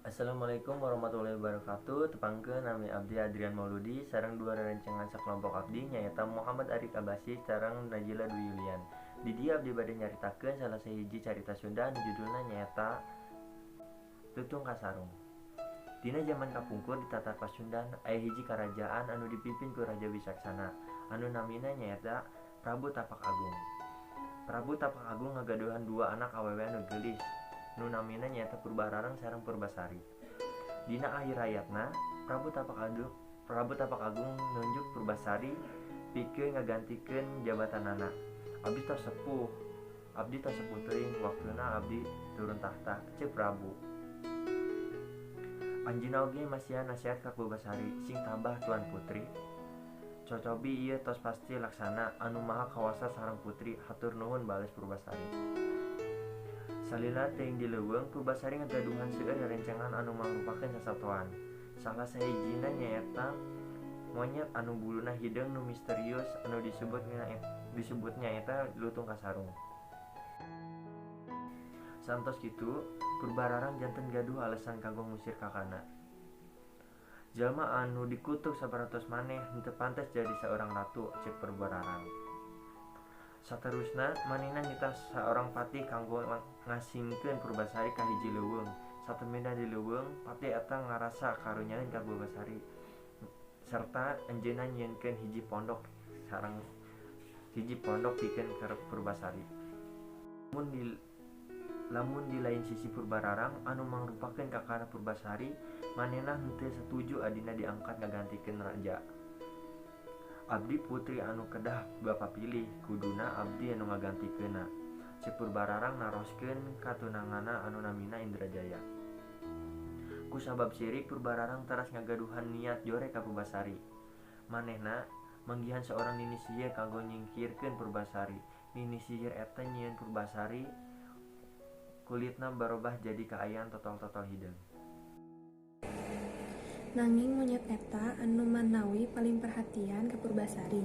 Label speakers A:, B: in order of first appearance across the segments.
A: Assalamualaikum warahmatullahi wabarakatuh. Tepangkeun, nami abdi Adrian Mauludi sareng dua rerencangan sakelompok abdi, nyaeta Muhammad Arik Abasi sareng Najila Dwi Yulian. Di dieu abdi bade nyaritakeun salah sahiji carita Sunda anu judulna nyaeta Lutung Kasarung. Dina jaman kapungkur di Tatar Pasundan aya hiji karajaan anu dipimpin ku Raja Wicaksana anu namina nyaeta Prabu Tapak Agung. Prabu Tapak Agung ngagaduhan dua anak awewe anu geulis nu namina nyaeta Purbararang sareng Purbasari. Dina akhir hayatna, Prabu Tapak Agung nunjuk Purbasari pikeun ngagantikeun jabatanana. "Abdi tos sepuh, abdi tos sepuh teuing, waktuna abdi turun tahta," ceuk Prabu. Anjeunna oge masihan nasihat ka Purbasari, "Sing tabah, Tuan Putri. Cocobi ieu tos pasti laksana, anu maha kawasa sareng putri." "Hatur nuhun," bales Purbasari. Salila teuing di leuweung, Purbasari ngagaduhan seueur rerencangan anu mangrupakeun sasatoan. Salah sahijina nyaeta monyet anu buluna hideung nu misterius anu disebut nyaeta Lutung Kasarung. Saentos kitu, Purbararang janten gaduh alesan kanggo ngusir kakana. "Jalma anu dikutuk sapertos maneh henteu pantes jadi saurang ratu," ceuk Purbararang. Saterusna manehna nitah saurang patih kanggo ngasingkeun Purbasari ka hiji leuweung. Satemena di leuweung, patih eta ngarasa karunyaeun ka Purbasari sarta anjeunna nyieunkeun hiji pondok sareng hiji pondok pikeun Purbasari. Lamun di lain sisi, Purbararang anu mangrupakeun kakana Purbasari, manehna henteu satuju adina diangkat ngagantikeun raja. "Abdi putri anu kedah bapa pilih, kuduna abdi anu ngagantikeunna," ceuk Purbararang naroskeun ka tunanganna anu namina Indrajaya. Kusabab sirik, Purbararang teras ngagaduhan niat jore ka Purbasari. Manehna manggihan saurang nini sihir kanggo nyingkirkeun Purbasari. Nini sihir eta nyieun Purbasari kulitna barobah jadi kaayaan totol-totol hideung.
B: Nanging monyet eta anu manawi paling perhatian ka Purbasari.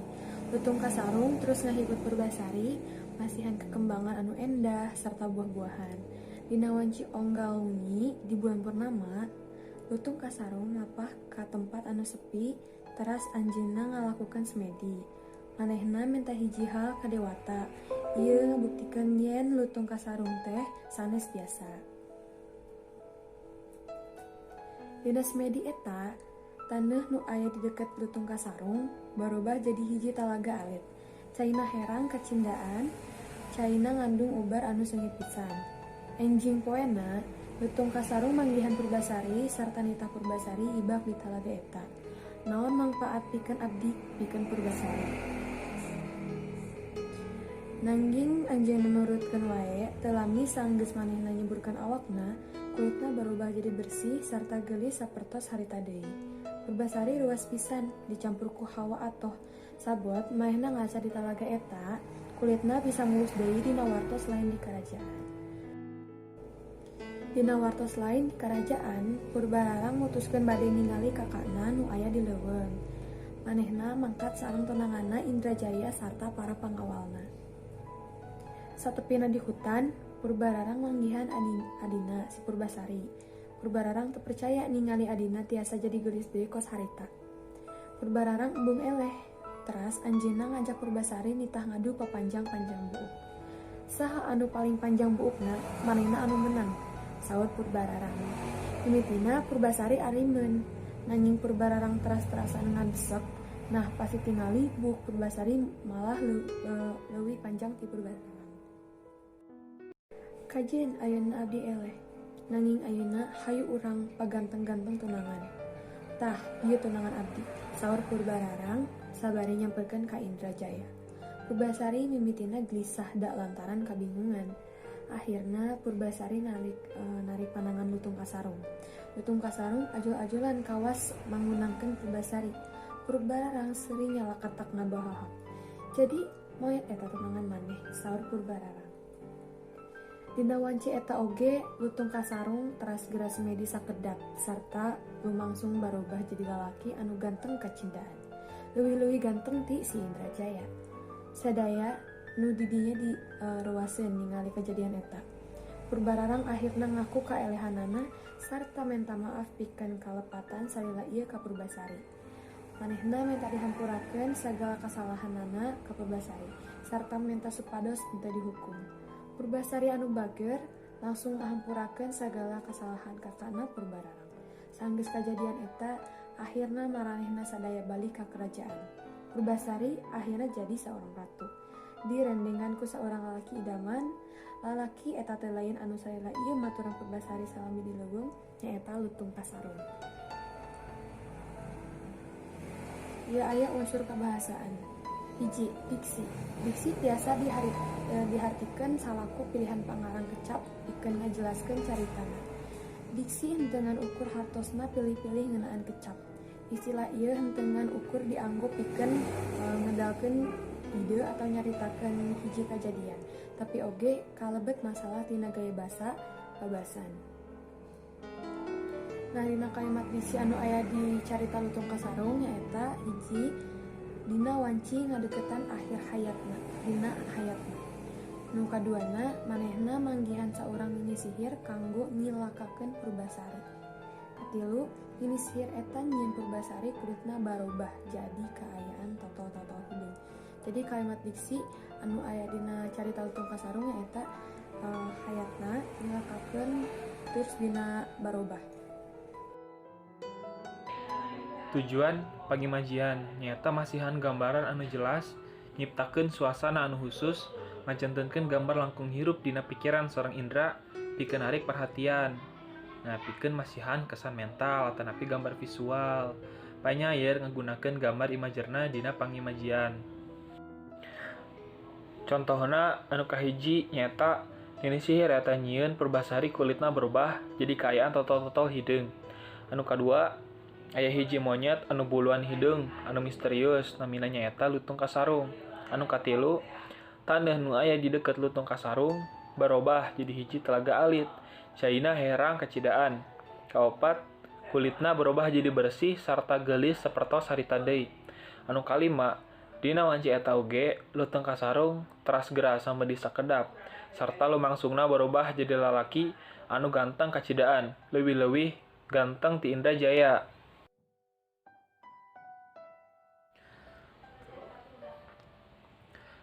B: Lutung Kasarung terus ngahibur Purbasari, masihan kekembangan anu endah sarta buah-buahan. Dina wanci unggal wengi di bulan purnama, Lutung Kasarung mapah ka tempat anu sepi teras anjeunna ngalakukan semedi. Manehna menta hiji hal ka dewata. Ieu ngabuktikeun yen Lutung Kasarung teh sanes biasa. Dina semedi eta, taneuh nu aya di deket Lutung Kasarung barobah jadi hiji talaga alit. Caina herang kacindaan, caina ngandung ubar anu seungit pisan. Enjing poena, Lutung Kasarung manggihan Purbasari sarta nitah Purbasari ibak di talaga eta. "Naon mangpaat pikeun abdi?" pikeun Purbasari. Nanging anjeunna nurutkeun wae. Teu lami sanggeus manehna nyeburkeun awakna, kulitna barobah jadi bersih sarta geulis sapertos harita deui. Purbasari ruas pisan dicampur ku hawa atoh. Sabot manehna ngaca di talaga eta, kulitna bisa mulus deui. Dina wartos lain di karajaan. Dina wartos lain di karajaan, Purbararang mutuskeun bade ningali kakakna nu aya di leuweung. Manehna mangkat sareng tunanganna Indrajaya sarta para pangawalna. Satepina di hutan, Purbararang manggihan adina, si Purbasari. Purbararang teu percaya ningali adina tiasa jadi geulis deui kos harita. Purbararang embung eleh, teras anjeunna ngajak Purbasari nitah ngadu papanjang-panjang buuk. "Saha anu paling panjang buukna, manehna anu menang," saur Purbararang. Mimitina Purbasari arimeun, nanging Purbararang teras-terasan ngadesek. Nah, pas ditingali, buuk Purbasari malah leuwih panjang ti Purbararang. "Kajeun ayeuna abdi eleh, nanging ayeuna hayu urang paganteng-ganteng tunangan. Tah, ieu tunangan abdi," saur Purbararang sabari nyamperkeun ka Indrajaya. Purbasari mimitina gelisah da lantaran kabingungan. Akhirna Purbasari narik panangan Lutung Kasarung. Lutung Kasarung ajul-ajulan kawas mangunangkeun Purbasari. Purbararang seuri nyalaketak ngabahohok. "Jadi monyet eta tunangan maneh," saur Purbararang. Dina wanci eta oge Lutung Kasarung teras geura semedi sakedap sarta lumangsung barobah jadi lalaki anu ganteng kacindaan. Leuwih-leuwih ganteng ti si Indrajaya. Sadaya nu di dinya di ruaseun ningali kejadian eta. Purbararang akhirna ngaku kaelehanana sarta menta maaf pikeun kalepatan salila ieu ka Purbasari. Manehna menta dihampurakeun sagala kasalahanana ka Purbasari sarta menta supados henteu dihukum. Purbasari anu bager langsung ngahampurakeun sagala kasalahan kakana Purbararang. Sanggeus kajadian eta, akhirna maranehna sadaya balik ka kerajaan. Purbasari akhirna jadi saurang ratu. Direndengan ku saurang lalaki idaman, lalaki eta teh lain anu salila ieu maturan Purbasari salami di leuweung nyaeta Lutung Kasarung. Ieu aya unsur kabahasaan. Hiji, diksi. Diksi tiasa dihartikeun salaku pilihan pangarang kecap pikeun ngajelaskeun caritana. Diksi henteu ngan ukur hartosna pilih-pilih ngeunaan kecap. Istilah ieu henteu ngan ukur dianggo pikeun ngedalkeun ide atau nyaritakeun hiji kajadian, tapi oge kalebet masalah tina gaya basa babasan. Nah, dina kalimat diksi anu aya di carita Lutung Kasarung nyaeta hiji, dina wanci ngadeukeutan akhir hayatna, dina hayatna. Nu kaduana, manehna manggihan saurang nini sihir kanggo nyilakakeun Purbasari. Katilu, nini sihir eta nyieun Purbasari kulitna barobah jadi kaayaan totol-totol hideung. Jadi kalimat diksi anu aya dina carita Lutung Kasarung nyaeta hayatna nyilakakeun terus dina barobah.
C: Tujuan pangimajian nyaeta masihan gambaran anu jelas, nyiptakeun suasana anu khusus, ngajantenkeun gambar langkung hirup dina pikiran seorang indra pikeun narik perhatian. Nah, pikeun masihan kesan mental atanapi gambar visual. Panyair ngagunakeun gambar imajerna dina pangimajian. Contohna anu kahiji nyaeta nini sihir eta nyieun Purbasari kulitna berubah jadi kaayaan totol-totol hideung. Anu kadua, aya hiji monyet anu buluan hideung anu misterius namina nyaeta Lutung Kasarung. Anu katilu, taneuh nu aya di deukeut Lutung Kasarung barobah jadi hiji telaga alit, caina herang kacidaan. Kaopat, kulitna berubah jadi bersih sarta geulis sapertos harita deui. Anu kalima, dina wanci eta oge Lutung Kasarung teras geura samedi sakedap sarta lumangsungna berubah jadi lalaki anu ganteng kacidaan, leuwih-leuwih ganteng ti Indrajaya.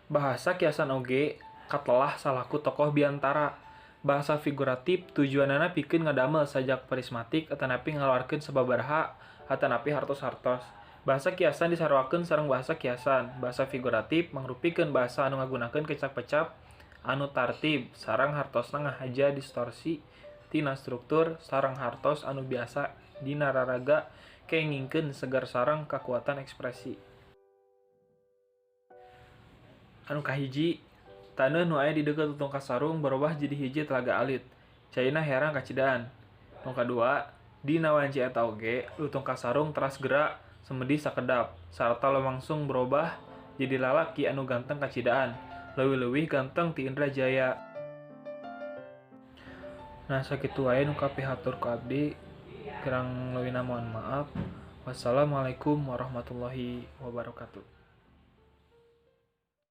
C: Bahasa kiasan oge katelah salaku tokoh biantara. Bahasa figuratif tujuanana pikeun ngadamel sajak prismatik atanapi ngaluarkeun sababaraha atanapi hartos-hartos. Bahasa kiasan disaruakeun sareng bahasa kiasan. Bahasa figuratif mangrupikeun bahasa anu ngagunakeun kecap-kecap anu tartib sareng hartosna ngahaja distorsi tina struktur sareng hartos anu biasa dina raraga kengingkeun segar sareng kakuatan ekspresi. Anu kahiji, taneuh nu aya di deukeut Lutung Kasarung berubah jadi hiji telaga alit, caina herang kacidaan. Nu kadua, dina wanci eta oge Lutung Kasarung teras geura semedi sakedap sarta lumangsung berubah jadi lalaki anu ganteng kacidaan, leuwih-leuwih ganteng ti Indrajaya. Nah, sakitu wae nu kapihatur ku abdi, kirang leuwihna mohon maaf. Wassalamualaikum warahmatullahi wabarakatuh.